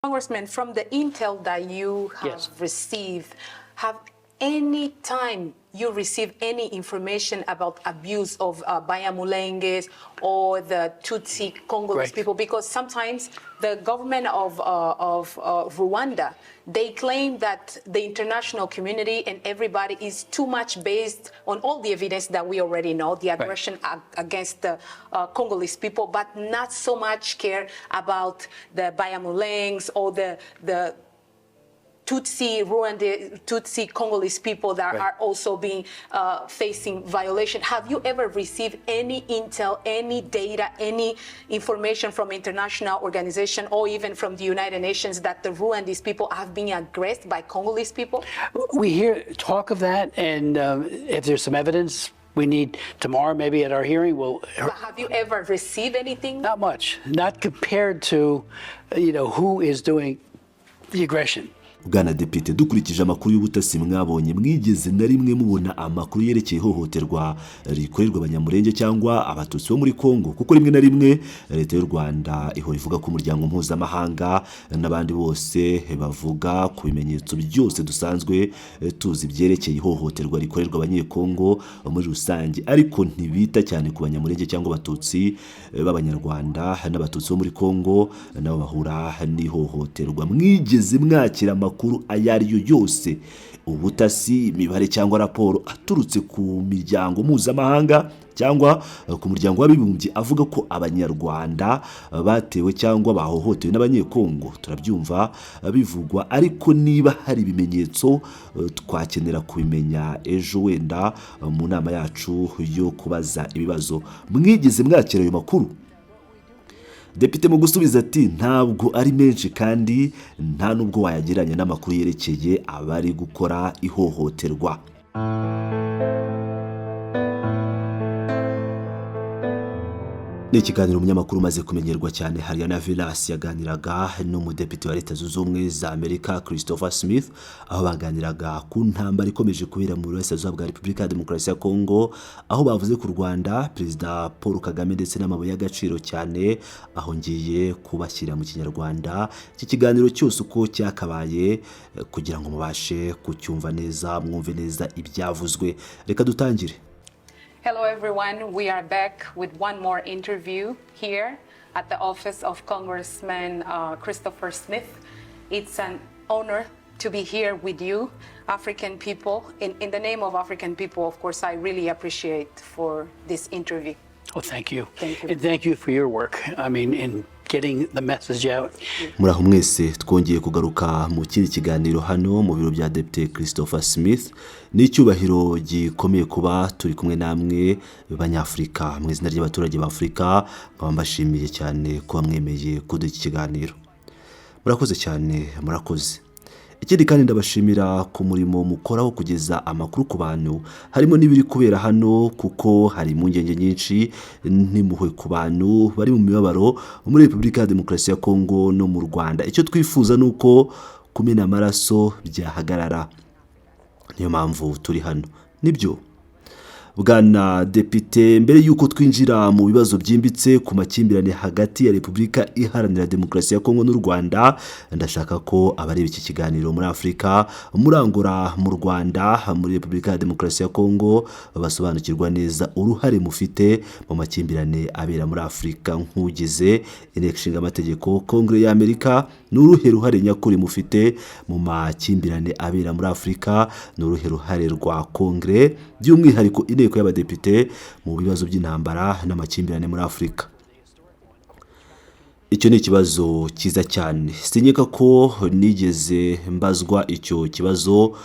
Congressman, from the intel that you have received, have any time you receive any information about abuse of Banyamulenges or the Tutsi Congolese people? Because sometimes the government of Rwanda, they claim that the international community and everybody is too much based on all the evidence that we already know, the aggression against the Congolese people, but not so much care about the Banyamulenges or the Tutsi, Rwanda, Tutsi Congolese people that are also being facing violation. Have you ever received any intel, any data, any information from international organization or even from the United Nations that the Rwandese people have been aggressed by Congolese people? We hear talk of that, and if there's some evidence we need tomorrow, maybe at our hearing, we'll. But have you ever received anything? Not much, not compared to who is doing the aggression. Bwana Depite, dukurikije amakuru y'ubutasi mwabonye, mwigeze na rimwe mubona amakuru yerekeye ihohoterwa rikorerwa Abanyamurenge cyangwa Abatutsi bo muri Kongo? Kuko rimwe na rimwe Leta y'u Rwanda ihora ivuga ko umuryango mpuzamahanga n'abandi bose bavuga ku bimenyetso byose dusanzwe tuzi byerekeye ihohoterwa rikorerwa Abanyekongo muri rusange, ariko ntibita cyane ku Banyamurenge cyangwa Abatutsi b'Abanyarwanda n'Abatutsi bo muri Kongo nabo bahura n'ihohoterwa. Mwigeze mwakira amakuru ayo ari yo yose, ubutasi, imibare cyangwa raporo aturutse ku miryango mpuzamahanga cyangwa ku Muryango w'Abibumbye avuga ko Abanyarwanda batewe cyangwa bahohotewe n'Abanyekongo? Turabyumva bivugwa, ariko niba hari ibimenyetso twakenera kubimenya ejo wenda mu nama yacu yo kubaza ibibazo. Mwigeze mwakira ayo makuru? Depite mu gusubiza ati: "Ntabwo ari menshi kandi nta n'ubwo wayagereranya n'amakuru yerekeye abari gukora ihohoterwa." Ni ikiganiro umunyamakuru umaze kumenyerwa cyane Hariana Vilas yaganiraga n'umudepite wa Leta Zunze Ubumwe za Amerika Christopher Smith, aho baganiraga ku ntambara ikomeje kubera mu burasirazuba bwa Repubulika ya Demokarasi ya Kongo, aho bavuze ku Rwanda, Perezida Paul Kagame ndetse n'amabuye y'agaciro cyane. Aho ngiye kubashyira mu Kinyarwanda iki kiganiro cyose uko cyakabaye, kugira ngo mubashe kucyumva neza, mwumve neza ibyavuzwe. Reka dutangire. Hello, everyone. We are back with one more interview here at the office of Congressman Christopher Smith. It's an honor to be here with you, African people. In the name of African people, of course, I really appreciate for this interview. Oh, thank you. Thank you. And thank you for your work. I mean, in getting the message out. Muraho mwese, twongeye kugaruka mu kindi kiganiro hano mu biro bya Depite Christopher Smith. Ni icyubahiro gikomeye kuba turi kumwe namwe Banyafurika. Mu izina ry'abaturage ba Afurika nkaba mbashimiye cyane kuba mwemeye kuduha iki kiganiro. Murakoze cyane, murakoze. Ikindi kandi, ndabashimira ku murimo mukoraho kugeza amakuru ku bantu, harimo n'ibiri kubera hano, kuko hari impungenge nyinshi n'impuhwe ku bantu bari mu mibabaro muri Repubulika ya Demokarasi ya Kongo no mu Rwanda. Icyo twifuza ni uko kumena amaraso byahagarara, niyo mpamvu turi hano. Nibyo, bwana Depite, mbere y'uko twinjira mu bibazo byimbitse ku makimbirane hagati ya Repubulika Iharanira Demokarasi ya Kongo n'u Rwanda, ndashaka ko abareba iki kiganiro muri Afurika, muri Angola, mu Rwanda, muri Repubulika ya Demokarasi ya Kongo basobanukirwa neza uruhare mufite mu makimbirane abera muri Afurika. Nk'ugize Inteko Ishinga Amategeko, Kongere y'Amerika, ni uruhe ruhare nyakuri mufite mu makimbirane abera muri Afurika? Ni uruhe ruhare rwa Kongere, by'umwihariko Inteko y'Abadepite, mu bibazo by'intambara n'amakimbirane muri Afurika? Icyo ni ikibazo cyiza cyane. Sinkeka ko nigeze mbazwa icyo kibazo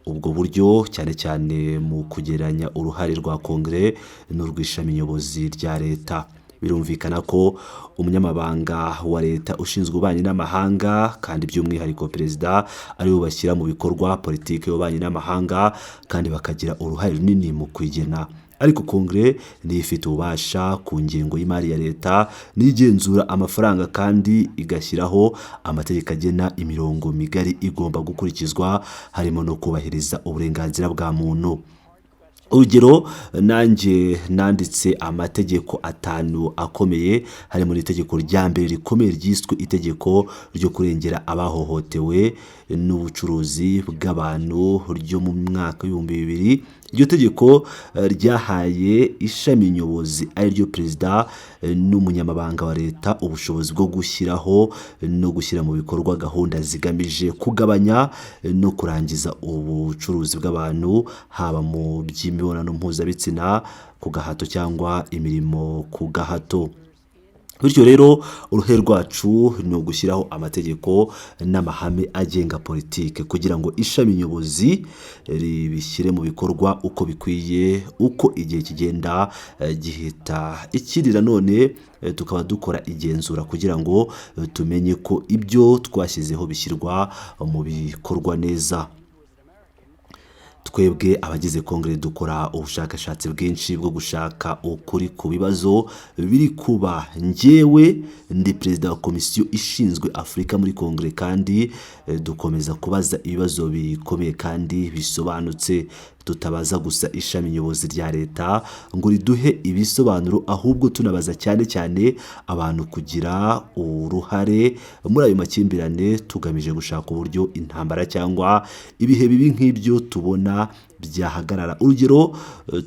ubwo buryo, cyane cyane mu kugereranya uruhare rwa Kongere n'urw'ishami nyobozi rya leta. Birumvikana ko umunyamabanga wa leta ushinzwe ububanyi n'amahanga, kandi by'umwihariko perezida, aribo bashyira mu bikorwa politiki y'ububanyi n'amahanga kandi bakagira uruhare runini mu kuyigena. Ariko Kongere niyo ifite ububasha ku ngengo y'imari ya leta, niyo igenzura amafaranga kandi igashyiraho amategeko agena imirongo migari igomba gukurikizwa, harimo no kubahiriza uburenganzira bwa muntu. Urugero, nanjye nanditse amategeko atanu akomeye, harimo n'itegeko rya mbere rikomeye ryiswe itegeko ryo kurengera abahohotewe n'ubucuruzi bw'abantu ryo mu mwaka w'2000. Iryo tegeko ryahaye ishami nyobozi, ariryo perezida n'umunyamabanga wa leta, ubushobozi bwo gushyiraho no gushyira mu bikorwa gahunda zigamije kugabanya no kurangiza ubucuruzi bw'abantu, haba mu by'imibonano mpuzabitsina ku gahato cyangwa imirimo ku gahato. Bityo rero, uruhare rwacu ni ugushyiraho amategeko n'amahame agenga politike kugira ngo ishami nyobozi ribishyire mu bikorwa uko bikwiye uko igihe kigenda gihita. Ikindi nanone, tukaba dukora igenzura kugira ngo tumenye ko ibyo twashyizeho bishyirwa mu bikorwa neza. Twebwe abagize Kongere dukora ubushakashatsi bwinshi bwo gushaka ukuri ku bibazo biri kuba. Njyewe ndi perezida wa komisiyo ishinzwe Afurika muri Kongere, kandi dukomeza kubaza ibibazo bikomeye kandi bisobanutse, tutabaza gusa ishami nyobozi rya leta ngo riduhe ibisobanuro, ahubwo tunabaza cyane cyane abantu kugira uruhare muri ayo makimbirane, tugamije gushaka uburyo intambara cyangwa ibihe bibi nk'ibyo tubona byahagarara. Urugero,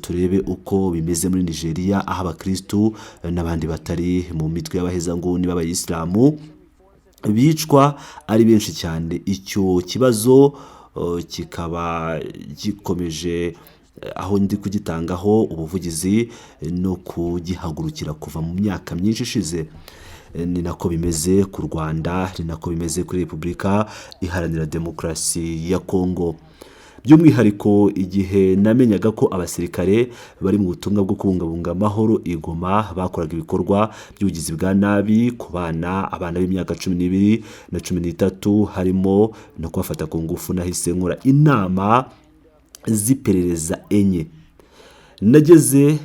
turebe uko bimeze muri Nigeria, aho abakirisitu n'abandi batari mu mitwe y'abahezanguni b'abayisilamu bicwa ari benshi cyane. Icyo kibazo kikaba gikomeje, aho ndi kugitangaho ubuvugizi no kugihagurukira kuva mu myaka myinshi ishize. Ni nako bimeze ku Rwanda, ni nako bimeze kuri Repubulika Iharanira Demokarasi ya Kongo. By'umwihariko, igihe namenyaga ko abasirikare bari mu butumwa bwo kubungabunga amahoro i Goma bakoraga ibikorwa by'ubugizi bwa nabi ku bana, abana b'imyaka 12 na 13, harimo no kubafata ku ngufu, nahise nkora inama z'iperereza enye. Nageze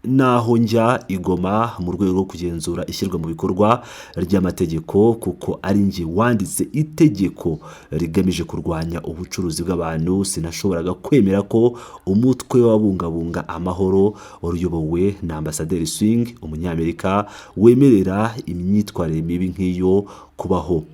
n'aho njya i Goma mu rwego rwo kugenzura ishyirwa mu bikorwa ry'amategeko, kuko ari njye wanditse itegeko rigamije kurwanya ubucuruzi bw'abantu. Sinashoboraga kwemera ko umutwe w'ababungabunga amahoro wari uyobowe na Ambasaderi Swing, umunyamerika, wemerera imyitwarire mibi nk'iyo kubaho.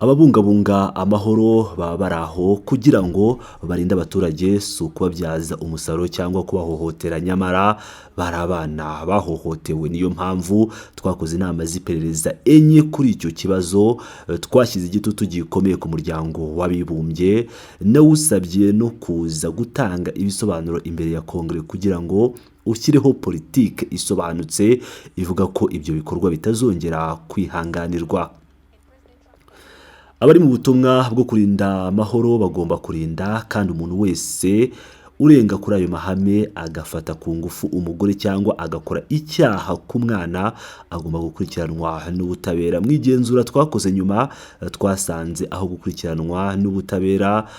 Ababungabunga amahoro baba bari aho kugira ngo barinde abaturage, si ukubabyaza umusaruro cyangwa kubahohotera. Nyamara bari abana bahohotewe. Niyo mpamvu twakoze inama z'iperereza enye kuri icyo kibazo. Twashyize igitutu gikomeye ku Muryango w'Abibumbye, nawusabye no kuza gutanga ibisobanuro imbere ya Kongere kugira ngo ushyireho politike isobanutse ivuga ko ibyo bikorwa bitazongera kwihanganirwa. Abari mu butumwa bwo kurinda amahoro bagomba kurinda, kandi umuntu wese urenga kuri ayo mahame, agafata ku ngufu umugore cyangwa agakora icyaha ku mwana, agomba gukurikiranwa n'ubutabera. Mu igenzura twakoze nyuma, twasanze aho gukurikiranwa n'ubutabera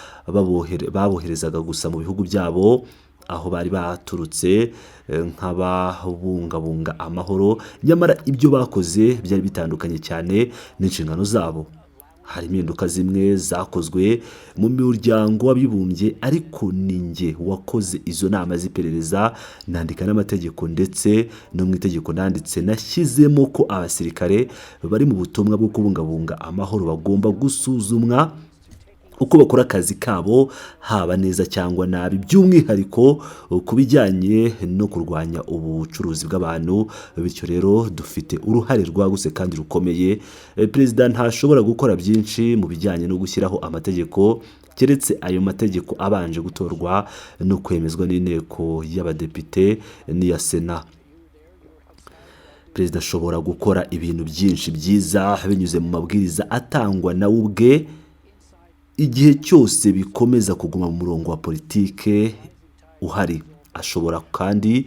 baboherezaga gusa mu bihugu byabo aho bari baturutse nk'ababungabunga amahoro, nyamara ibyo bakoze byari bitandukanye cyane n'inshingano zabo. Hari impinduka zimwe zakozwe mu Muryango w'Abibumbye, ariko ni njye wakoze izo nama z'iperereza, nandika n'amategeko, ndetse no mu itegeko nanditse nashyizemo ko abasirikare bari mu butumwa bwo kubungabunga amahoro bagomba gusuzumwa uko bakora akazi kabo, haba neza cyangwa nabi, by'umwihariko ku bijyanye no kurwanya ubucuruzi bw'abantu. Bityo rero, dufite uruhare rwagutse kandi rukomeye. Perezida ntashobora gukora byinshi mu bijyanye no gushyiraho amategeko keretse ayo mategeko abanje gutorwa no kwemezwa n'Inteko y'Abadepite n'iya Sena. Perezida ashobora gukora ibintu byinshi byiza binyuze mu mabwiriza atangwa nawe ubwe, igihe cyose bikomeza kuguma mu murongo wa politike uhari. Ashobora kandi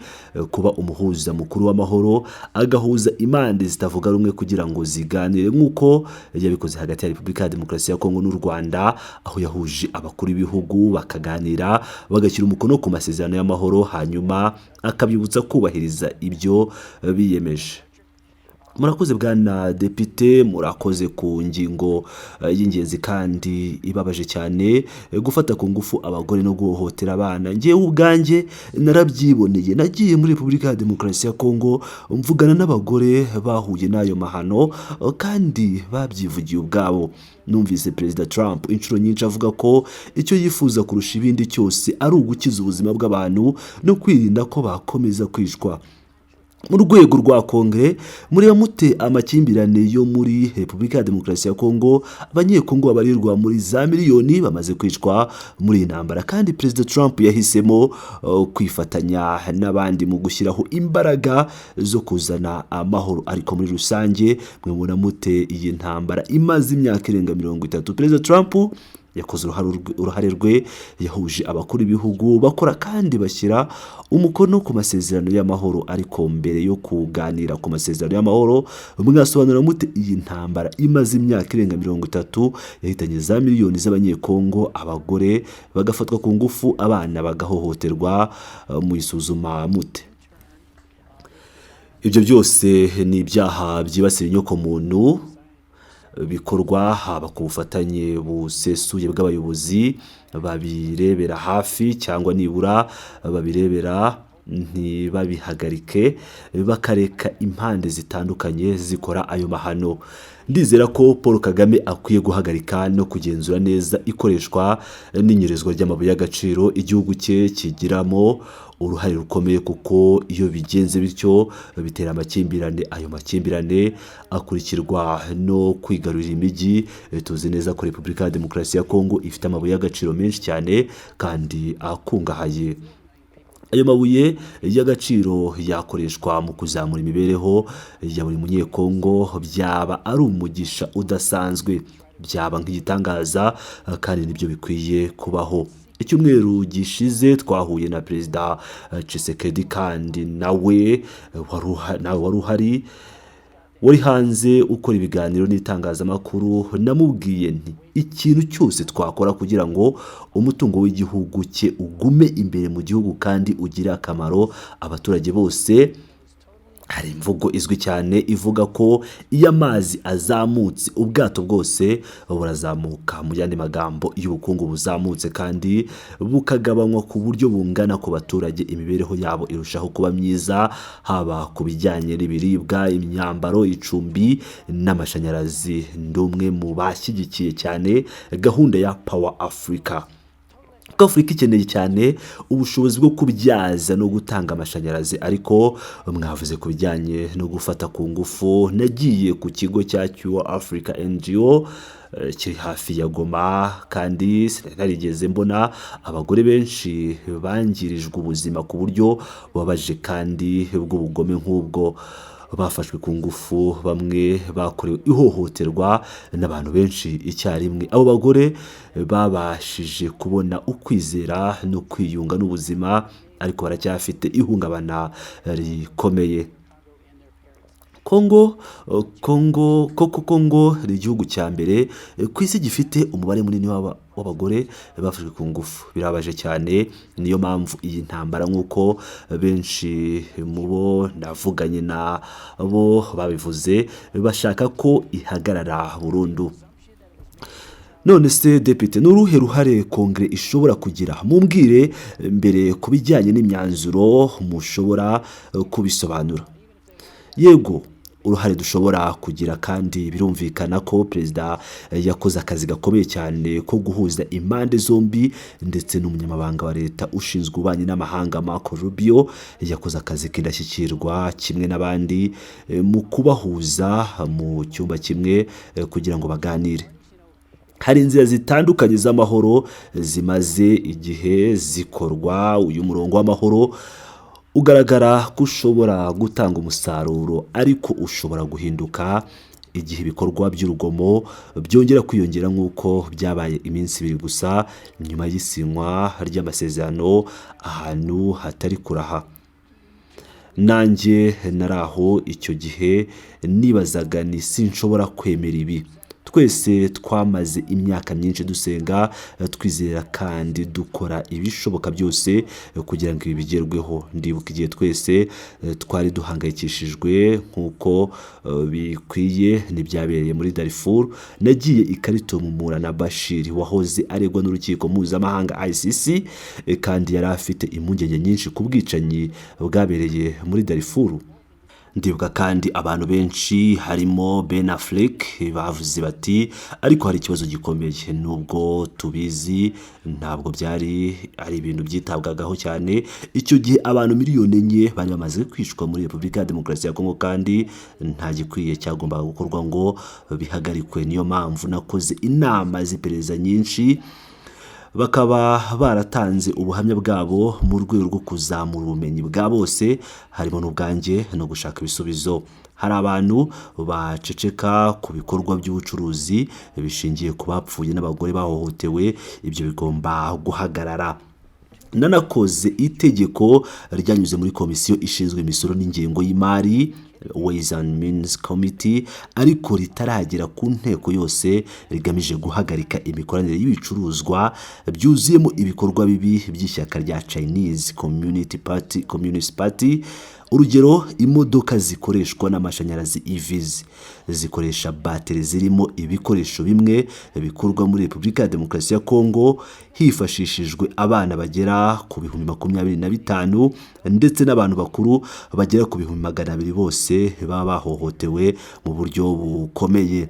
kuba umuhuza mukuru w'amahoro, agahuza impande zitavuga rumwe kugira ngo ziganire, nk'uko yabikoze hagati ya Repubulika ya Demokarasi ya Kongo n'u Rwanda, aho yahuje abakuru b'ibihugu bakaganira, bagashyira umukono ku masezerano y'amahoro, hanyuma akabyibutsa kubahiriza ibyo biyemeje. Murakoze bwana depite, murakoze ku ngingo y'ingenzi kandi ibabaje cyane, gufata ku ngufu abagore no guhohotera abana. Ngewe ubwanjye narabyiboneye, nagiye muri Repubulika ya Demokarasi ya Kongo mvugana n'abagore bahuye n'ayo mahano, kandi babyivugiye ubwabo. Numvise Perezida Trump inshuro nyinshi avuga ko icyo yifuza kurusha ibindi cyose ari ugukiza ubuzima bw'abantu no kwirinda ko bakomeza kwicwa. Mu rwego rwa Kongere, mureba mute amakimbirane yo muri Repubulika ya Demokarasi ya Kongo? Abanyekongo babarirwa muri za miliyoni bamaze kwicwa muri iyi ntambara, kandi Perezida Trump yahisemo kwifatanya n'abandi mu gushyiraho imbaraga zo kuzana amahoro. Ariko muri rusange mwe mute iyi ntambara imaze imyaka irenga 30? Perezida Trump yakoze uruhare rwe, yahuje abakuru b'ibihugu bakora kandi bashyira umukono ku masezerano y'amahoro. Ariko mbere yo kuganira ku masezerano y'amahoro, mwasobanura mute iyi ntambara imaze imyaka irenga 30 yahitanye za miliyoni z'Abanyekongo, abagore bagafatwa ku ngufu, abana bagahohoterwa? Muyisuzuma mute? Ibyo byose ni ibyaha byibasira inyokomuntu bikorwa haba ku bufatanye busesuye bw'abayobozi babirebera hafi, cyangwa nibura babirebera ntibabihagarike, bakareka impande zitandukanye zikora ayo mahano. Ndizera ko Paul Kagame akwiye guhagarika no kugenzura neza ikoreshwa n'inyerezwa ry'amabuye y'agaciro igihugu cye kigiramo uruhare rukomeye, kuko iyo bigenze bityo bitera amakimbirane. Ayo makimbirane akurikirwa no kwigarurira imijyi. Tuzi neza ko Repubulika ya Demokarasi ya Kongo ifite amabuye y'agaciro menshi cyane kandi akungahaye. Ayo mabuye y'agaciro yakoreshwa mu kuzamura imibereho ya buri Munyekongo, byaba ari umugisha udasanzwe, byaba nk'igitangaza, kandi nibyo bikwiye kubaho. Icyumweru gishize twahuye na Perezida Tshisekedi, kandi nawe wari uhari, wari hanze ukora ibiganiro n'itangazamakuru. Namubwiye nti ikintu cyose twakora kugira ngo umutungo w'igihugu cye ugume imbere mu gihugu kandi ugire akamaro abaturage bose. Hari imvugo izwi cyane ivuga ko iyo amazi azamutse ubwato bwose burazamuka. Mu yandi magambo, iyo ubukungu buzamutse kandi bukagabanywa ku buryo bungana ku baturage, imibereho yabo irushaho kuba myiza, haba ku bijyanye n'ibiribwa, imyambaro, icumbi n'amashanyarazi. Ndi umwe mu bashyigikiye cyane gahunda ya Power Africa, kuko Afurika ikeneye cyane ubushobozi bwo kubyaza no gutanga amashanyarazi. Ariko mwavuze ku bijyanye no gufata ku ngufu, nagiye ku kigo cya Cure Africa NGO kiri hafi ya Goma, kandi sinari narigeze mbona abagore benshi bangirijwe ubuzima ku buryo bubabaje kandi bw'ubugome nk'ubwo. Bafashwe ku ngufu, bamwe bakorewe ihohoterwa n'abantu benshi icyarimwe. Abo bagore babashije kubona ukwizera no kwiyunga n'ubuzima, ariko baracyafite ihungabana rikomeye. Kongo Kongo koko Kongo ni igihugu cya mbere ku isi gifite umubare munini w'abagore bafashwe ku ngufu. Birababaje cyane. Niyo mpamvu iyi ntambara, nk'uko benshi mu bo navuganye na bo babivuze, bashaka ko ihagarara burundu. None se depite, ni uruhe ruhare Kongere ishobora kugira? Mumbwire mbere ku bijyanye n'imyanzuro mushobora kubisobanura. Yego, uruhare dushobora kugira, kandi birumvikana ko perezida yakoze akazi gakomeye cyane ko guhuza impande zombi, ndetse n'umunyamabanga wa leta ushinzwe ububanyi n'amahanga Marco Rubio yakoze akazi k'indashyikirwa kimwe n'abandi mu kubahuza mu cyumba kimwe kugira ngo baganire. Hari inzira zitandukanye z'amahoro zimaze igihe zikorwa. Uyu murongo w'amahoro ugaragara ko ushobora gutanga umusaruro, ariko ushobora guhinduka igihe ibikorwa by'urugomo byongera kwiyongera, nk'uko byabaye iminsi 2 gusa nyuma y'isinywa ry'amasezerano ahantu hatari kuraha. Nanjye nari aho icyo gihe, nibazaga ni sinshobora kwemera ibi. Twese twamaze imyaka myinshi dusenga, twizera kandi dukora ibishoboka byose kugira ngo ibi bigerweho. Ndibuka igihe twese twari duhangayikishijwe nk'uko bikwiye n'ibyabereye muri Darfur. Nagiye i Khartoum mpura na Bashir wahoze aregwa n'urukiko mpuzamahanga ICC, kandi yari afite impungenge nyinshi ku bwicanyi bwabereye muri Darfur. Ndibuka kandi abantu benshi harimo Ben Affleck bavuze bati: "Ariko hari ikibazo gikomeye." Nubwo tubizi, ntabwo byari ari ibintu byitabwagaho cyane icyo gihe. Abantu 4 miliyoni bari bamaze kwicwa muri Repubulika ya Demokarasi ya Kongo kandi nta gikwiye cyagombaga gukorwa ngo bihagarikwe. Niyo mpamvu nakoze inama z'iperereza nyinshi, bakaba baratanze ubuhamya bwabo mu rwego rwo kuzamura ubumenyi bwa bose, harimo n'ubwanjye, no gushaka ibisubizo. Hari abantu baceceka ku bikorwa by'ubucuruzi bishingiye ku bapfuye n'abagore bahohotewe. Ibyo bigomba guhagarara. Nanakoze itegeko ryanyuze muri komisiyo ishinzwe imisoro n'ingengo y'imari, Ways and Means Committee, ariko ritaragera ku nteko yose, rigamije guhagarika imikoranire y'ibicuruzwa byuzuyemo ibikorwa bibi by'ishyaka rya Chinese Community Party, Communist Party. Urugero, imodoka zikoreshwa n'amashanyarazi, EVs, zikoresha bateri zirimo ibikoresho bimwe bikorwa muri Repubulika ya Demokarasi ya Kongo hifashishijwe abana bagera ku 25,000 ndetse n'abantu bakuru bagera ku 200,000, bose baba bahohotewe mu buryo bukomeye.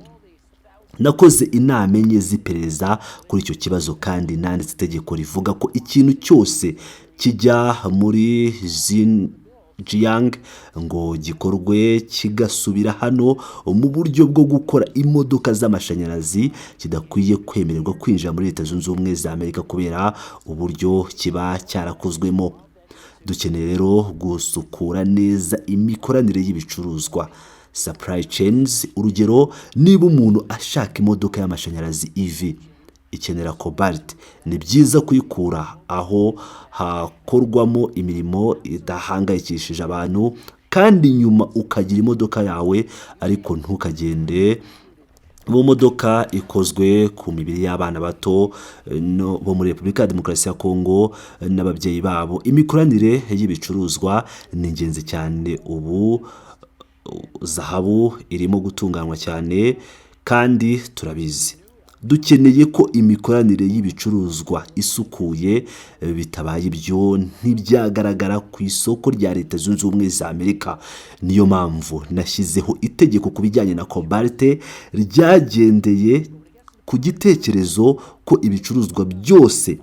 Nakoze inama enye z'iperereza kuri icyo kibazo kandi nanditse itegeko rivuga ko ikintu cyose kijya muri Xinjiang ngo gikorwe kigasubira hano mu buryo bwo gukora imodoka z'amashanyarazi kidakwiye kwemererwa kwinjira muri Leta Zunze Ubumwe za Amerika kubera uburyo kiba cyarakozwemo. Dukeneye rero gusukura neza imikoranire y'ibicuruzwa, supply chains. Urugero, niba umuntu ashaka imodoka y'amashanyarazi EV ikenera cobalt, ni byiza kuyikura aho hakorwamo imirimo idahangayikishije abantu, kandi nyuma ukagira imodoka yawe, ariko ntukagende mu modoka ikozwe ku mibiri y'abana bato bo muri Repubulika ya Demokarasi ya Kongo n'ababyeyi babo. Imikoranire y'ibicuruzwa ni ingenzi cyane. Ubu zahabu irimo gutunganywa cyane kandi turabizi. Dukeneye ko imikoranire y'ibicuruzwa isukuye. Bitabaye ibyo, ntibyagaragara ku isoko rya Leta Zunze Ubumwe za Amerika. Niyo mpamvu nashyizeho itegeko ku bijyanye na cobalt ryagendeye ku gitekerezo ko ibicuruzwa byose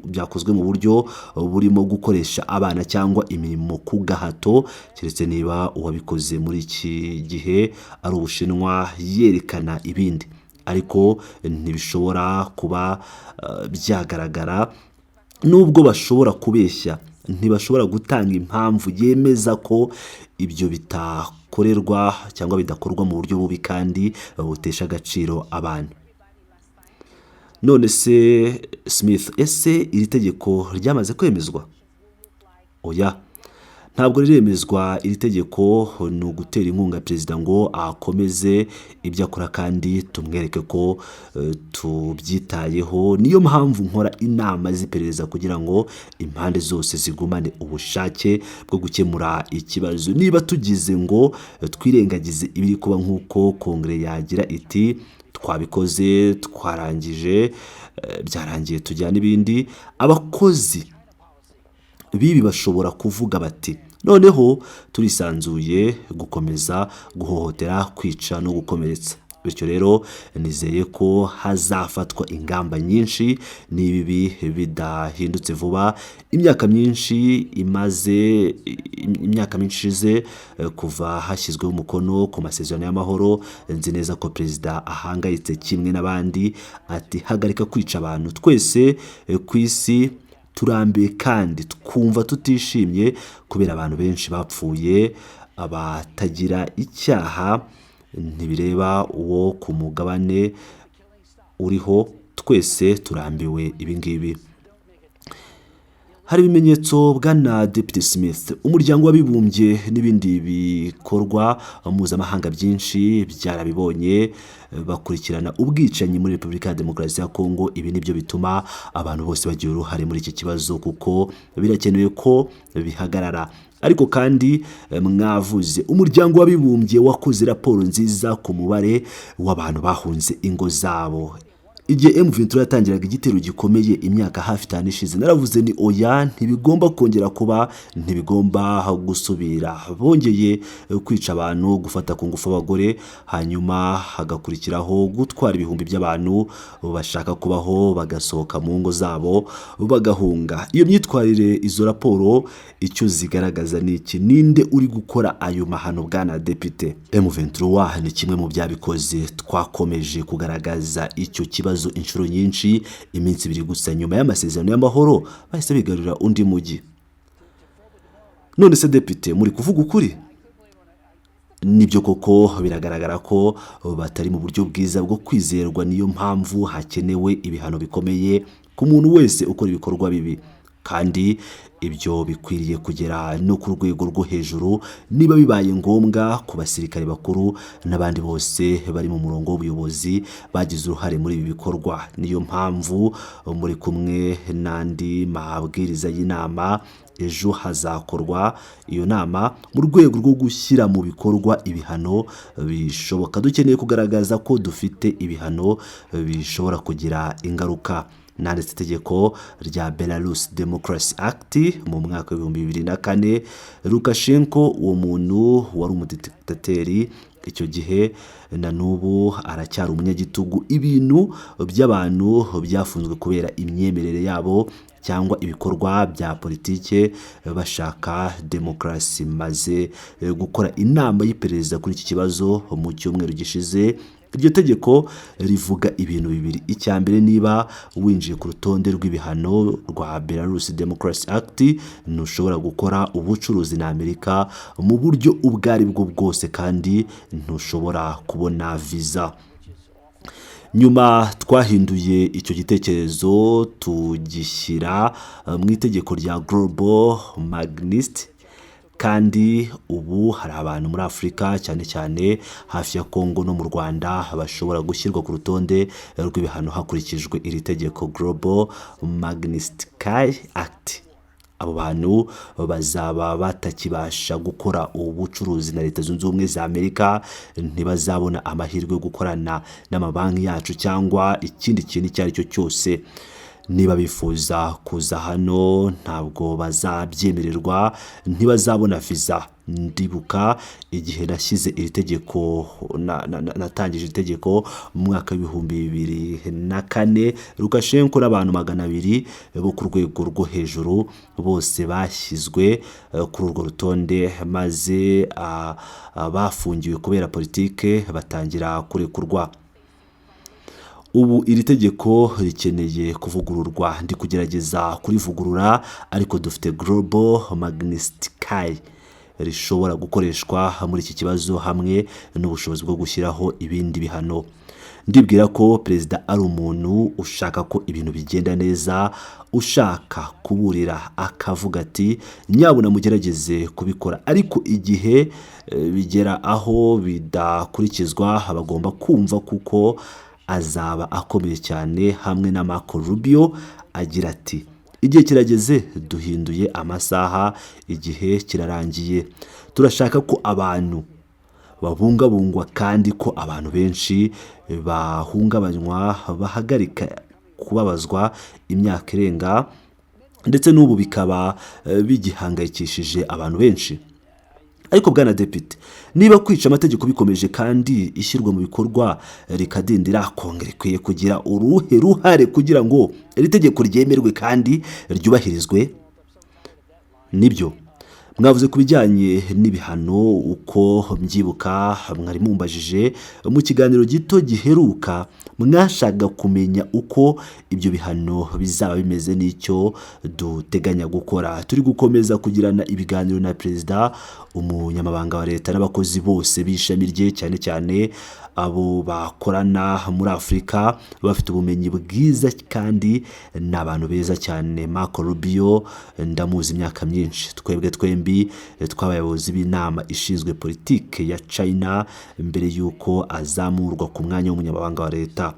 byakozwe mu buryo burimo gukoresha abana cyangwa imirimo ku gahato, keretse niba uwabikoze muri iki gihe ari Ubushinwa yerekana ibindi, ariko ntibishobora kuba byagaragara. Nubwo bashobora kubeshya, ntibashobora gutanga impamvu yemeza ko ibyo bitakorerwa cyangwa bidakorwa mu buryo bubi kandi butesha agaciro abantu. None se Smith, ese iri tegeko ryamaze kwemezwa? Oya, ntabwo riremezwa. Iri tegeko ni ugutera inkunga perezida ngo akomeze ibyo akora kandi tumwereke ko tubyitayeho. Niyo mpamvu nkora inama z'iperereza kugira ngo impande zose zigumane ubushake bwo gukemura ikibazo. Niba tugize ngo twirengagize ibiri kuba, nk'uko Kongere yagira iti: "Twabikoze, twarangije, byarangiye, tujyana ibindi", abakozi bibi bashobora kuvuga bati: "Noneho turisanzuye gukomeza guhohotera, kwica no gukomeretsa." Bityo rero nizeye ko hazafatwa ingamba nyinshi niba ibi bidahindutse vuba. Imyaka myinshi imaze, imyaka myinshi ishize kuva hashyizweho umukono ku masezerano y'amahoro. Nzi neza ko perezida ahangayitse kimwe n'abandi. Ati: "Hagarika kwica abantu." Twese ku isi turambiwe kandi twumva tutishimye kubera abantu benshi bapfuye abatagira icyaha. Ntibireba uwo ku mugabane uriho, twese turambiwe ibi ngibi. Hari ibimenyetso, bwana Depite Smith. Umuryango w'Abibumbye n'ibindi bikorwa mpuzamahanga byinshi byarabibonye, bakurikirana ubwicanyi muri Repubulika ya Demokarasi ya Kongo. Ibi nibyo bituma abantu bose bagira uruhare muri iki kibazo, kuko birakenewe ko bihagarara. Ariko kandi mwavuze Umuryango w'Abibumbye wakoze raporo nziza ku mubare w'abantu bahunze ingo zabo. Igihe M23 yatangiraga igitero gikomeye imyaka hafi 5 ishize, naravuze ni oya, ntibigomba kongera kuba, ntibigomba gusubira. Bongeye kwica abantu, gufata ku ngufu abagore, hanyuma hagakurikiraho gutwara ibihumbi by'abantu bashaka kubaho, bagasohoka mu ngo zabo bagahunga. Iyo myitwarire, izo raporo icyo zigaragaza ni iki? Ninde uri gukora ayo mahano, bwana Depite? M23 ni kimwe mu byabikoze. Twakomeje kugaragaza icyo kibazo inshuro nyinshi. Iminsi 2 gusa nyuma y'amasezerano y'amahoro bahise bigarurira undi mujyi. None se Depite, muri kuvuga ukuri? Nibyo koko, biragaragara ko batari mu buryo bwiza bwo kwizerwa. Niyo mpamvu hakenewe ibihano bikomeye ku muntu wese ukora ibikorwa bibi, kandi ibyo bikwiriye kugera no ku rwego rwo hejuru, niba bibaye ngombwa ku basirikare bakuru n'abandi bose bari mu murongo w'ubuyobozi bagize uruhare muri ibi bikorwa. Niyo mpamvu muri kumwe n'andi mabwiriza y'inama, ejo hazakorwa iyo nama mu rwego rwo gushyira mu bikorwa ibihano bishoboka. Dukeneye kugaragaza ko dufite ibihano bishobora kugira ingaruka. Nanditse itegeko rya Belarus Democracy Act mu mwaka wa 2004. Lukashenko, uwo muntu wari umudiktateri icyo gihe, na n'ubu aracyari umunyagitugu. Ibintu by'abantu byafunzwe kubera imyemerere yabo cyangwa ibikorwa bya politike bashaka demokarasi. Maze gukora inama y'iperereza kuri iki kibazo mu cyumweru gishize. Iryo tegeko rivuga ibintu bibiri. Icya mbere, niba winjiye ku rutonde rw'ibihano rwa Belarus Democracy Act, ntushobora gukora ubucuruzi na Amerika mu buryo ubwo ari bwo bwose, kandi ntushobora kubona viza. Nyuma twahinduye icyo gitekerezo, tugishyira mu itegeko rya Global Magnitsky, kandi ubu hari abantu muri Afurika, cyane cyane hafi ya Kongo no mu Rwanda, bashobora gushyirwa ku rutonde rw'ibihano hakurikijwe iri tegeko Global Magnitsky Act. Abo bantu bazaba batakibasha gukora ubucuruzi na Leta Zunze Ubumwe za Amerika, ntibazabona amahirwe yo gukorana n'amabanki yacu cyangwa ikindi kintu icyo ari cyo cyose. Niba bifuza kuza hano, ntabwo bazabyemererwa, ntibazabona viza. Ndibuka igihe nashyize iri tegeko, natangije itegeko mu mwaka wa 2004, Lukashenko n'abantu 200 bo ku rwego rwo hejuru bose bashyizwe kuri urwo rutonde, maze bafungiwe kubera politike batangira kurekurwa. Ubu iri tegeko rikeneye kuvugururwa. Ndi kugerageza kurivugurura, ariko dufite Global Magnitsky rishobora gukoreshwa muri iki kibazo, hamwe n'ubushobozi bwo gushyiraho ibindi bihano. Ndibwira ko perezida ari umuntu ushaka ko ibintu bigenda neza, ushaka kuburira akavuga ati nyabuna mugerageze kubikora, ariko igihe bigera aho bidakurikizwa bagomba kumva, kuko azaba akomeye cyane hamwe na Marco Rubio agira ati igihe kirageze, duhinduye amasaha, igihe kirarangiye. Turashaka ko abantu babungabungwa, kandi ko abantu benshi bahungabanywa bahagarika kubabazwa imyaka irenga, ndetse n'ubu bikaba bigihangayikishije abantu benshi. Ariko bwana Depite, niba kwica amategeko bikomeje kandi ishyirwa mu bikorwa rikadindira, Kongere ikwiye kugira uruhe ruhare kugira ngo iri tegeko ryemerwe kandi ryubahirizwe? Nibyo, mwavuze ku bijyanye n'ibihano. Uko mbyibuka, mwari mumbajije mu kiganiro gito giheruka, mwashaka kumenya uko ibyo bihano bizaba bimeze n'icyo duteganya gukora. Turi gukomeza kugirana ibiganiro na perezida, umunyamabanga wa leta n'abakozi bose b'ishami rye, cyane cyane Abo bakorana muri Afurika bafite ubumenyi bwiza kandi ni abantu beza cyane. Marco Rubio ndamuzi imyaka myinshi. Twebwe twembi tw'abayobozi b'inama ishinzwe politike ya China mbere y'uko azamurwa ku mwanya w'umunyamabanga wa leta.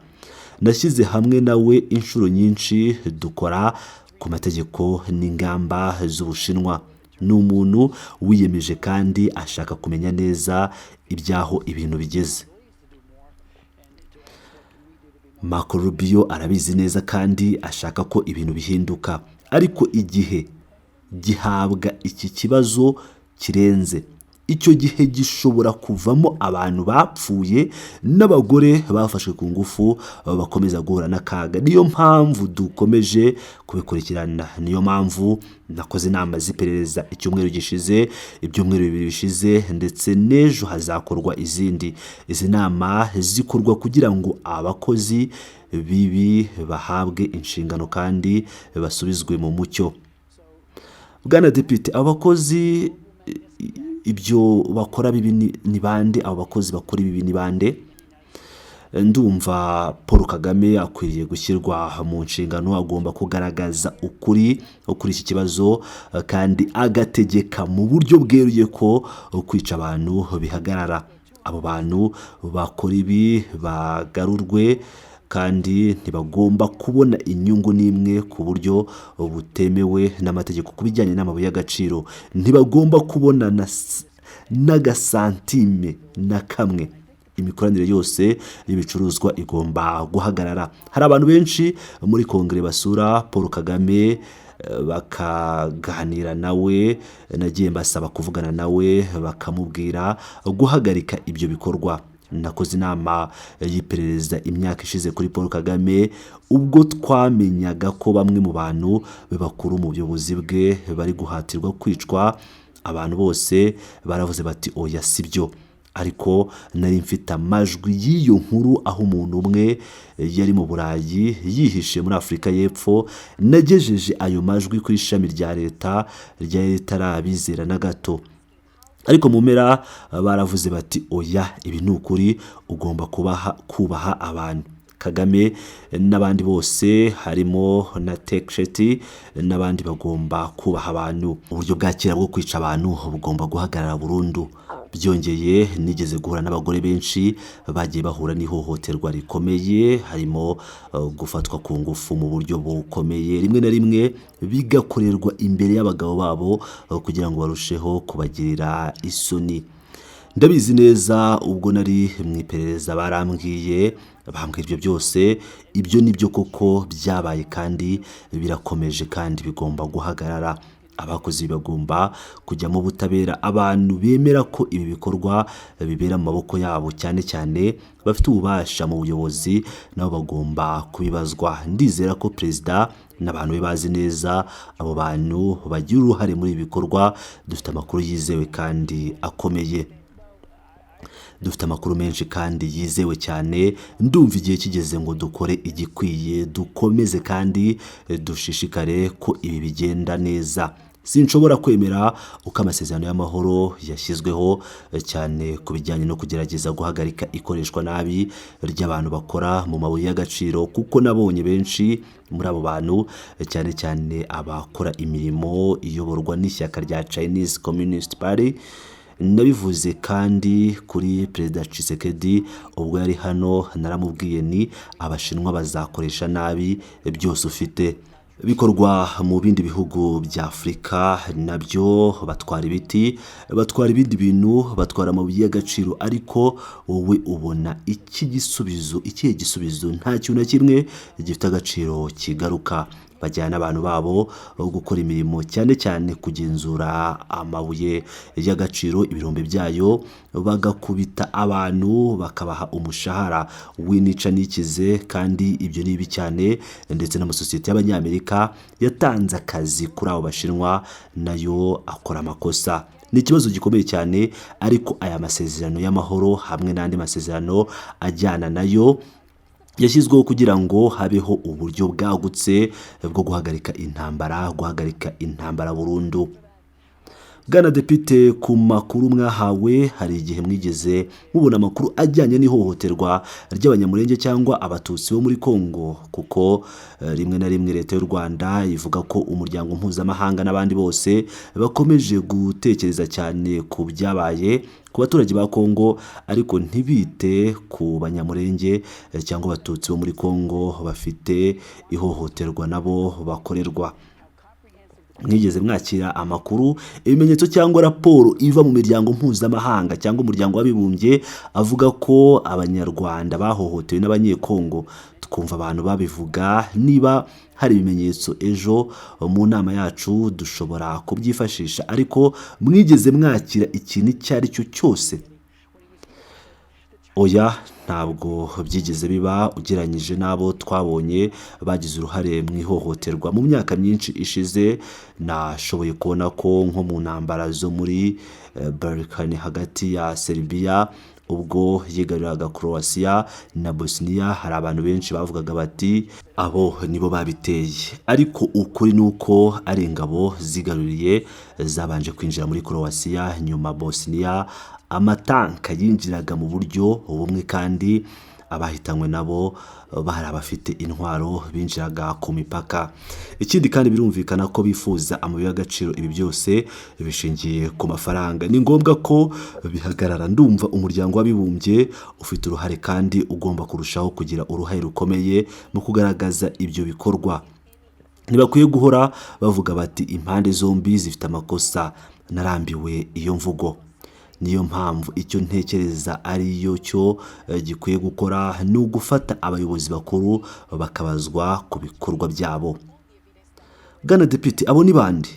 Nashyize hamwe nawe inshuro nyinshi dukora ku mategeko n'ingamba z'Ubushinwa. Ni umuntu wiyemeje kandi ashaka kumenya neza ibyaho ibintu bigeze. Marco Rubio arabizi neza kandi ashaka ko ibintu bihinduka, ariko igihe gihabwa iki kibazo kirenze icyo gihe gishobora kuvamo abantu bapfuye n'abagore bafashwe ku ngufu bakomeza guhura n'akaga. Niyo mpamvu dukomeje kubikurikirana, niyo mpamvu nakoze inama z'iperereza icyumweru gishize, ibyumweru 2 bishize, ndetse n'ejo hazakorwa izindi. Izi nama zikorwa kugira ngo abakozi bibi bahabwe inshingano kandi basubizwe mu mucyo. Bwana Depite, abakozi ibyo bakora bibi ni bande? Abo bakozi bakora ibibi ni bande? Ndumva Paul Kagame akwiriye gushyirwa mu nshingano, agomba kugaragaza ukuri kuri iki kibazo kandi agategeka mu buryo bweruye ko kwica abantu bihagarara. Abo bantu bakora ibi bagarurwe kandi ntibagomba kubona inyungu n'imwe ku buryo butemewe n'amategeko ku bijyanye n'amabuye y'agaciro. Ntibagomba kubona n'agasantime na kamwe. Imikoranire yose y'ibicuruzwa igomba guhagarara. Hari abantu benshi muri Kongere basura Paul Kagame bakaganira nawe, nagiye mbasaba kuvugana nawe bakamubwira guhagarika ibyo bikorwa. Nakoze inama y'iperereza imyaka ishize kuri Paul Kagame ubwo twamenyaga ko bamwe mu bantu bakuru mu buyobozi bwe bari guhatirwa kwicwa. Abantu bose baravuze bati oya si byo, ariko nari mfite amajwi y'iyo nkuru aho umuntu umwe yari mu Burayi yihishe muri Afurika y'Epfo. Nagejeje ayo majwi ku ishami rya leta ryari ritarabizera na gato, ariko mu mpera baravuze bati oya ibi ni ukuri, ugomba kubaha abantu. Kagame n'abandi bose harimo na Teksheti n'abandi bagomba kubaha abantu. Uburyo bwa kera bwo kwica abantu bugomba guhagarara burundu. Byongeye nigeze guhura n'abagore benshi bagiye bahura n'ihohoterwa rikomeye, harimo gufatwa ku ngufu mu buryo bukomeye, rimwe na rimwe bigakorerwa imbere y'abagabo babo kugira ngo barusheho kubagirira isoni. Ndabizi neza ubwo nari mu iperereza barambwiye, bambwira ibyo byose. Ibyo nibyo koko byabaye kandi birakomeje kandi bigomba guhagarara. Abakozi bagomba kujya mu butabera. Abantu bemera ko ibi bikorwa bibera mu maboko yabo, cyane cyane bafite ububasha mu buyobozi, nabo bagomba kubibazwa. Ndizera ko perezida n'abantu be bazi neza abo bantu bagira uruhare muri ibi bikorwa. Dufite amakuru yizewe kandi akomeye, dufite amakuru menshi kandi yizewe cyane. Ndumva igihe kigeze ngo dukore igikwiye, dukomeze kandi dushishikare ko ibi bigenda neza. Sinshobora kwemera uko amasezerano y'amahoro yashyizweho, cyane ku bijyanye no kugerageza guhagarika ikoreshwa nabi ry'abantu bakora mu mabuye y'agaciro, kuko nabonye benshi muri abo bantu, cyane cyane abakora imirimo iyoborwa n'ishyaka rya Chinese Communist Party. Nabivuze kandi kuri Perezida Tshisekedi ubwo yari hano, naramubwiye ni Abashinwa bazakoresha nabi byose ufite. Bikorwa mu bindi bihugu bya Afurika nabyo, batwara ibiti, batwara ibindi bintu, batwara amabuye y'agaciro, ariko wowe ubona iki gisubizo, ikihe gisubizo? Nta kintu na kimwe gifite agaciro kigaruka. Bajyana abantu babo gukora imirimo, cyane cyane kugenzura amabuye y'agaciro, ibirombe byayo, bagakubita abantu bakabaha umushahara w'inica n'ikize, kandi ibyo ni bibi cyane. Ndetse n'amasosiyete y'Abanyamerika yatanze akazi kuri abo Bashinwa nayo akora amakosa. Ni ikibazo gikomeye cyane, ariko aya masezerano y'amahoro hamwe n'andi masezerano ajyana nayo yashyizweho kugira ngo habeho uburyo bwagutse bwo guhagarika intambara, guhagarika intambara burundu. Bwana Depite, ku makuru mwahawe, hari igihe mwigeze mubona amakuru ajyanye n'ihohoterwa ry'Abanyamulenge cyangwa Abatutsi bo muri Kongo? Kuko rimwe na rimwe Leta y'u Rwanda ivuga ko umuryango mpuzamahanga n'abandi bose bakomeje gutekereza cyane ku byabaye ku baturage ba Kongo, ariko ntibite ku Banyamulenge cyangwa Abatutsi bo muri Kongo bafite ihohoterwa nabo bakorerwa. Mwigeze mwakira amakuru, ibimenyetso cyangwa raporo iva mu miryango mpuzamahanga cyangwa Umuryango w'Abibumbye avuga ko Abanyarwanda bahohotewe n'Abanyekongo? Twumva abantu babivuga. Niba hari ibimenyetso, ejo mu nama yacu dushobora kubyifashisha, ariko mwigeze mwakira ikintu icyo ari cyo cyose? Oya, ntabwo byigeze biba ugereranyije n'abo twabonye bagize uruhare mu ihohoterwa. Mu myaka myinshi ishize nashoboye kubona ko nko mu ntambara zo muri Balkan hagati ya Serbia ubwo yigaruriraga Croatia na Bosnia, hari abantu benshi bavugaga bati abo nibo babiteye, ariko ukuri ni uko ari ingabo zigaruriye zabanje kwinjira muri Croatia, nyuma Bosnia. Amatanka yinjiraga mu buryo bumwe kandi abahitanywe nabo bari abafite intwaro binjiraga ku mipaka. Ikindi kandi, birumvikana ko bifuza amabuye y'agaciro. Ibi byose bishingiye ku mafaranga. Ni ngombwa ko bihagarara. Ndumva Umuryango w'Abibumbye ufite uruhare kandi ugomba kurushaho kugira uruhare rukomeye mu kugaragaza ibyo bikorwa. Ntibakwiye guhora bavuga bati impande zombi zifite amakosa. Narambiwe iyo mvugo. Niyo mpamvu icyo ntekereza ariyo cyo gikwiye gukora ni ugufata abayobozi bakuru bakabazwa ku bikorwa byabo. Bwana Depite, abo ni bande?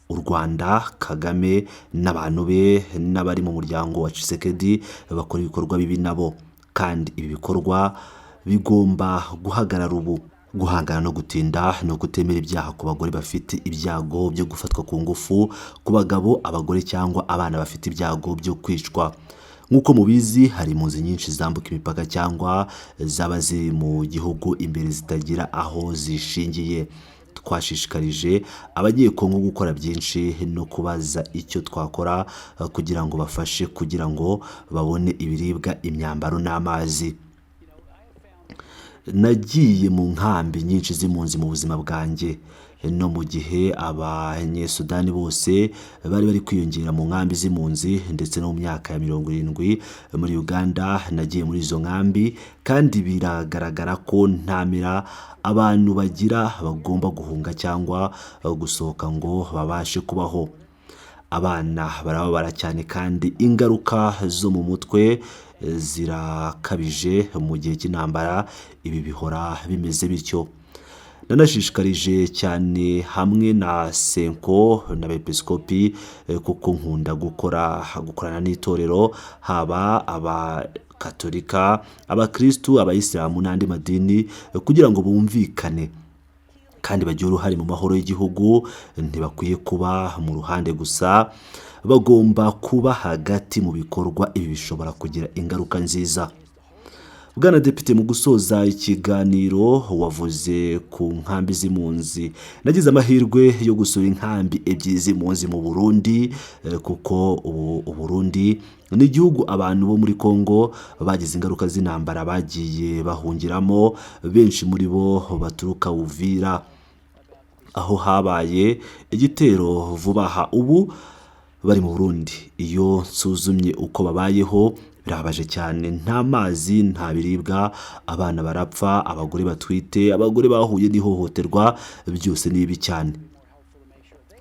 U Rwanda, Kagame n'abantu be n'abari mu muryango wa Tshisekedi bakora ibikorwa bibi nabo, kandi ibi bikorwa bigomba guhagarara ubu. Guhangana no gutinda ni ukutemera ibyaha ku bagore bafite ibyago byo gufatwa ku ngufu, ku bagabo, abagore cyangwa abana bafite ibyago byo kwicwa. Nk'uko mubizi, hari impunzi nyinshi zambuka imipaka cyangwa zaba ziri mu gihugu imbere zitagira aho zishingiye. Twashishikarije Abanyekongo gukora byinshi no kubaza icyo twakora kugira ngo bafashe kugira ngo babone ibiribwa, imyambaro n'amazi. Nagiye mu nkambi nyinshi z'impunzi mu buzima bwanjye, no mu gihe Abanyesudani bose bari bari kwiyongera mu nkambi z'impunzi, ndetse no mu myaka ya 70 muri Uganda nagiye muri izo nkambi, kandi biragaragara ko nta mpera abantu bagira, bagomba guhunga cyangwa gusohoka ngo babashe kubaho. Abana barababara cyane kandi ingaruka zo mu mutwe zirakabije mu gihe cy'intambara. Ibi bihora bimeze bityo. Nanashishikarije cyane hamwe na CENCO n'Abepiskopi, kuko nkunda gukora gukorana n'itorero, haba Abakatolika, Abakirisitu, Abayisilamu n'andi madini, kugira ngo bumvikane kandi bagire uruhare mu mahoro y'igihugu. Ntibakwiye kuba mu ruhande gusa, bagomba kuba hagati mu bikorwa. Ibi bishobora kugira ingaruka nziza. Bwana Depite, mu gusoza ikiganiro, wavuze ku nkambi z'impunzi. Nagize amahirwe yo gusura inkambi ebyiri z'impunzi mu Burundi, kuko ubu Uburundi ni igihugu abantu bo muri Kongo bagize ingaruka z'intambara bagiye bahungiramo, benshi muri bo baturuka Uvira aho habaye igitero vuba aha. Ubu bari mu Burundi. Iyo nsuzumye uko babayeho birababaje cyane. Nta mazi, nta biribwa, abana barapfa, abagore batwite, abagore bahuye n'ihohoterwa, byose ni bibi cyane.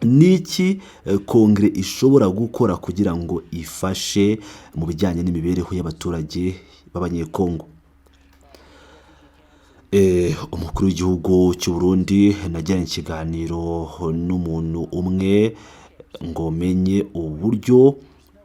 Ni iki Kongere ishobora gukora kugira ngo ifashe mu bijyanye n'imibereho y'abaturage b'Abanyekongo? Umukuru w'igihugu cy'u Burundi, nagiranye ikiganiro n'umuntu umwe ngo menye uburyo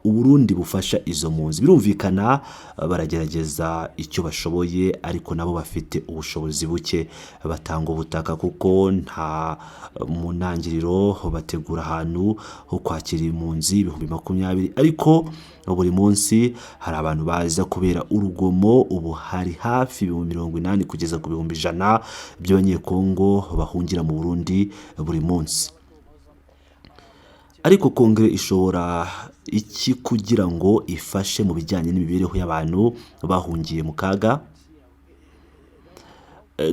Uburundi bufasha izo mpunzi. Birumvikana baragerageza icyo bashoboye, ariko nabo bafite ubushobozi buke. Batanga ubutaka kuko nta mu ntangiriro bategura ahantu ho kwakira impunzi 20,000, ariko buri munsi hari abantu baza kubera urugomo. Ubu hari hafi 80,000 kugeza ku 100,000 by'Abanyekongo bahungira mu Burundi buri munsi. Ariko Kongere ishobora iki kugira ngo ifashe mu bijyanye n'imibereho y'abantu bahungiye mu kaga?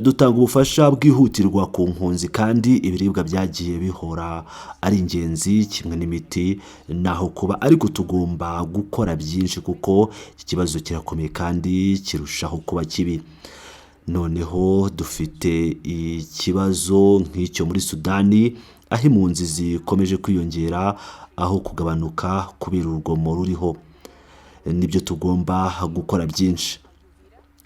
Dutanga ubufasha bwihutirwa ku mpunzi, kandi ibiribwa byagiye bihora ari ingenzi kimwe n'imiti naho kuba, ariko tugomba gukora byinshi kuko iki kibazo kirakomeye kandi kirushaho kuba kibi. Noneho dufite ikibazo nk'icyo muri Sudani, aho impunzi zikomeje kwiyongera aho kugabanuka kubera urugomo ruriho. Nibyo, tugomba gukora byinshi.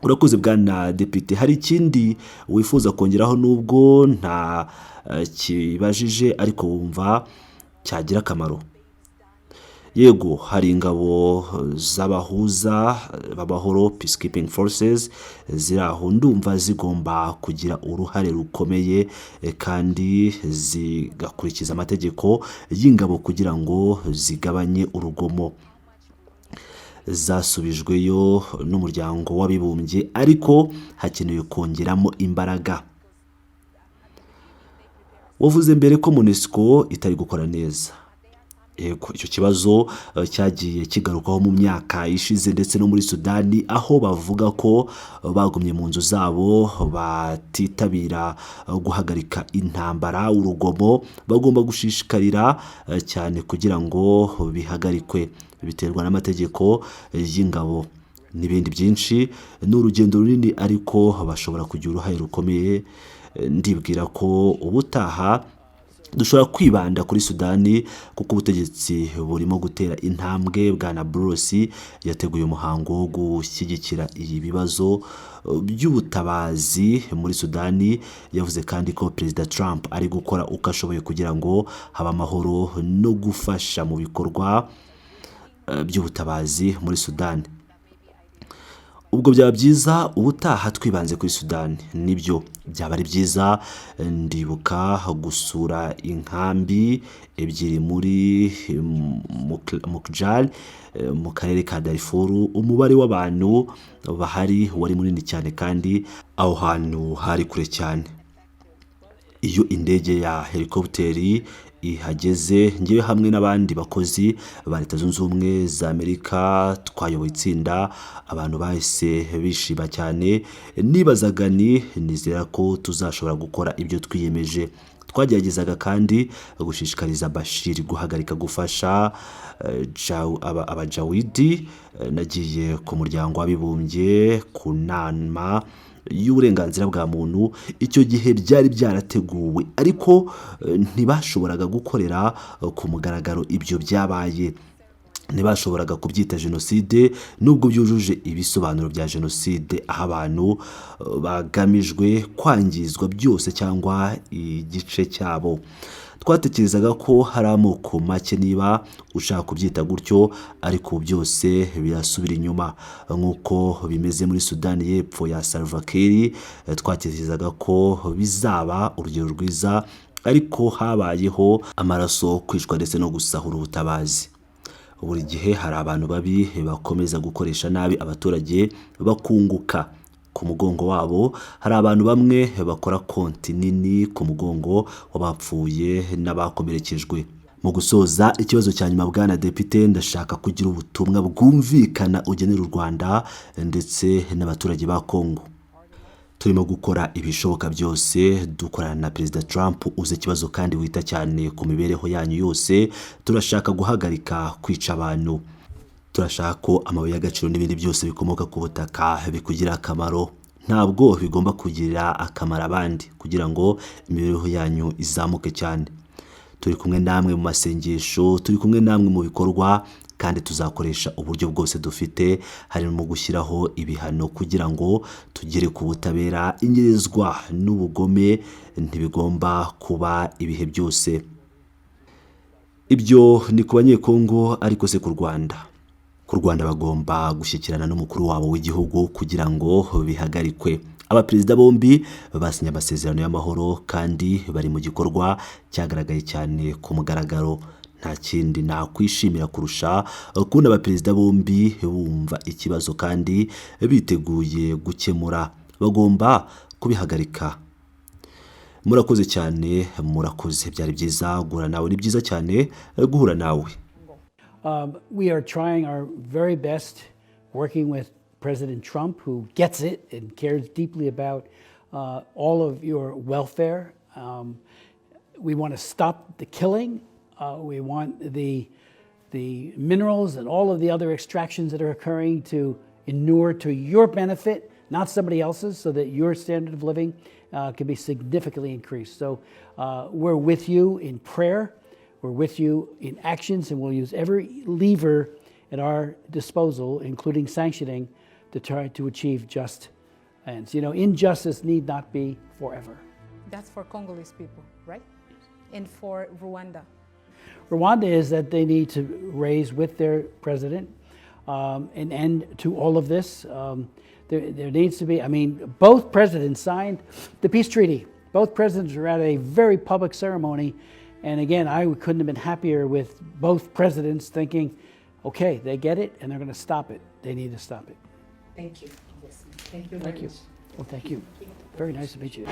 Urakoze, bwana depite. Hari ikindi wifuza kongeraho, nubwo nta kibajije, ariko wumva cyagira akamaro? Yego, hari ingabo z'abahuza b'amahoro, peacekeeping forces, ziri aho. Ndumva zigomba kugira uruhare rukomeye kandi zigakurikiza amategeko y'ingabo kugira ngo zigabanye urugomo. Zasubijweyo n'Umuryango w'Abibumbye, ariko hakenewe kongeramo imbaraga. Wavuze mbere ko MONUSCO itari gukora neza. Yego, icyo kibazo cyagiye kigarukwaho mu myaka ishize, ndetse no muri Sudani, aho bavuga ko bagumye mu nzu zabo batitabira guhagarika intambara, urugomo. Bagomba gushishikarira cyane kugira ngo bihagarikwe. Biterwa n'amategeko y'ingabo n'ibindi byinshi. Ni urugendo runini, ariko bashobora kugira uruhare rukomeye. Ndibwira ko ubutaha dushobora kwibanda kuri Sudani kuko ubutegetsi burimo gutera intambwe. Bwana Boulos yateguye umuhango wo gushyigikira ibi bibazo by'ubutabazi muri Sudani. Yavuze kandi ko Perezida Trump ari gukora uko ashoboye kugira ngo habe amahoro no gufasha mu bikorwa by'ubutabazi muri Sudani. Ubwo byaba byiza ubutaha twibanze kuri Sudani. Nibyo, byaba ari byiza. Ndibuka gusura inkambi ebyiri muri Mukjar mu karere ka Darifuru. Umubare w'abantu bahari wari munini cyane, kandi aho hantu hari kure cyane. Iyo indege ya helikopiteri ihageze, ngewe hamwe n'abandi bakozi ba Leta Zunze Ubumwe za Amerika twayoboye itsinda, abantu bahise bishima cyane. Nibazaga ni nizera ko tuzashobora gukora ibyo twiyemeje. Twageragezaga kandi gushishikariza Bashir guhagarika gufasha Abajawidi. Nagiye ku Muryango w'Abibumbye ku nama y'uburenganzira bwa muntu. Icyo gihe byari byarateguwe, ariko ntibashoboraga gukorera ku mugaragaro ibyo byabaye. Ntibashoboraga kubyita jenoside, nubwo byujuje ibisobanuro bya jenoside, aho abantu bagamijwe kwangizwa byose cyangwa igice cyabo. Twatekerezaga ko hari amoko make, niba ushaka kubyita gutyo, ariko ubu byose birasubira inyuma, nk'uko bimeze muri Sudani y'Epfo ya Salva Kiir. Twatekerezaga ko bizaba urugero rwiza, ariko habayeho amaraso, kwicwa ndetse no gusahura ubutabazi. Buri gihe hari abantu babi bakomeza gukoresha nabi abaturage, bakunguka ku mugongo wabo. Hari abantu bamwe bakora konti nini ku mugongo w'abapfuye n'abakomerekejwe. Mu gusoza, ikibazo cya nyuma, bwana depite, ndashaka kugira ubutumwa bwumvikana ugenera u Rwanda ndetse n'abaturage ba Kongo. Turimo gukora ibishoboka byose dukorana na Perezida Trump uzi ikibazo kandi wita cyane ku mibereho yanyu yose. Turashaka guhagarika kwica abantu. Turashaka ko amabuye y'agaciro n'ibindi byose bikomoka ku butaka bikugirira akamaro, ntabwo bigomba kugirira akamaro abandi, kugira ngo imibereho yanyu izamuke cyane. Turi kumwe namwe mu masengesho, turi kumwe namwe mu bikorwa, kandi tuzakoresha uburyo bwose dufite, harimo gushyiraho ibihano kugira ngo tugere ku butabera. Inyerezwa n'ubugome ntibigomba kuba ibihe byose. Ibyo ni ku Banyekongo, ariko se ku Rwanda? Ku Rwanda, bagomba gushyikirana n'umukuru wabo w'igihugu kugira ngo bihagarikwe. Abaperezida bombi basinye amasezerano y'amahoro kandi bari mu gikorwa cyagaragaye cyane ku mugaragaro. Nta kindi nakwishimira kurusha kubona abaperezida bombi bumva ikibazo kandi biteguye gukemura. Bagomba kubihagarika. Murakoze cyane, murakoze. Byari byiza guhura nawe, ni byiza cyane guhura nawe. We are trying our very best, working with President Trump, who gets it and cares deeply about all of your welfare. We want to stop the killing. We want the minerals and all of the other extractions that are occurring to inure to your benefit, not somebody else's, so that your standard of living can be significantly increased. So we're with you in prayer. We're with you in actions, and we'll use every lever at our disposal, including sanctioning, to try to achieve just ends. Injustice need not be forever. That's for Congolese people, right? And for Rwanda. Rwanda is that they need to raise with their president an end to all of this. There needs to be, I mean, both presidents signed the peace treaty. Both presidents were at a very public ceremony. And again, I couldn't have been happier with both presidents thinking, okay, they get it and they're going to stop it. They need to stop it. Thank you. Thank you very Thank you. much. Well, thank you. Very nice to meet you.